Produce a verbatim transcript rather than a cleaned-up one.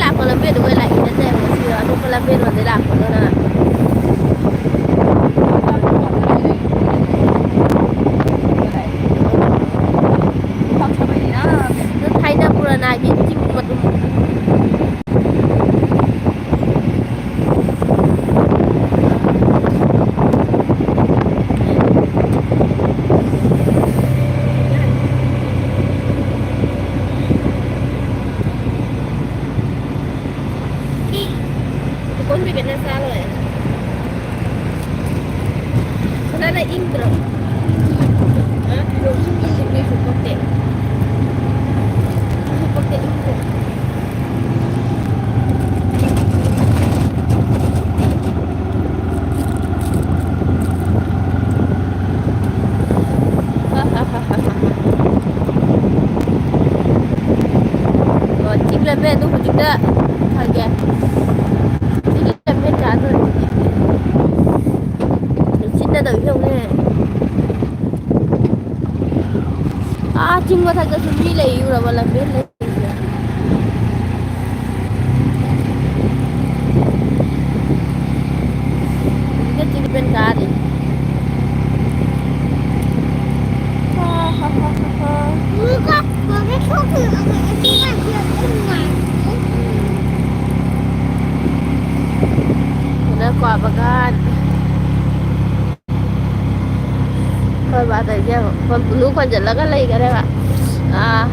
ꯂꯥꯛꯄ ꯂꯝꯕꯤ ꯑꯗꯨꯒ ꯂꯥꯛꯏ ꯅꯠꯇꯦ, ꯉꯁꯤ ꯑꯇꯣꯞꯄ ꯂꯝꯕꯤ ꯑꯃꯗꯤ ꯂꯥꯛꯄꯗꯨꯅ꯫ ꯊꯥꯏꯅ ꯄꯨꯔꯥꯅꯥꯒꯤ ꯆꯤꯡ ꯃꯇꯨꯝ꯫ ꯀꯣꯟ ꯄꯤꯒꯦꯅ ꯆꯥ ꯂꯣꯏꯔꯦ꯫ ꯐꯖꯅ ꯏꯪꯗ꯭ꯔꯣ? ꯍꯥ? ꯏꯪꯗꯤ ꯏꯪꯉꯦ, ꯀꯩꯁꯨ ꯄꯛꯇꯦ꯫ ꯀꯩꯁꯨ ꯄꯛꯇꯦ, ꯏꯪꯗꯦ꯫ ꯑꯣ, ꯆꯤꯡ ꯂꯝꯕꯤ ꯑꯗꯨ ꯍꯧꯖꯤꯛꯇ ꯐꯒꯦ꯫ ꯆꯤꯡ ꯂꯝꯕꯤ ꯆꯥꯗꯣꯔꯦ꯫ ꯅꯨꯡꯁꯤꯠꯅ ꯇꯧꯔꯤꯁꯦ ꯌꯦꯡꯉꯨꯅꯦ꯫ ꯑꯥ, ꯆꯤꯡ ꯃꯊꯛꯇꯁꯨ ꯃꯤ ꯂꯩ, ꯎꯔꯕ? ꯂꯝꯕꯦꯟ ꯂꯩ꯫ ꯍꯧꯖꯤꯛꯇ ꯆꯤꯡ ꯂꯝꯕꯦꯟ ꯀꯥꯔꯤ꯫ ꯍꯥ, ꯍꯥ, ꯍꯥ, ꯍꯥ, ꯍꯥ꯫ ꯁꯤꯅ ꯀ꯭ꯋꯥ ꯕꯒꯥꯟ꯫ ꯑꯩꯈꯣꯏ ꯕꯥꯗꯩꯁꯦ ꯌꯦꯡꯉꯣ, ꯈꯣꯟ-, ꯄꯨꯂꯨ ꯈꯣꯟꯖꯤꯜꯂꯒ ꯂꯩꯈꯔꯦꯕ꯫ ꯑꯥ,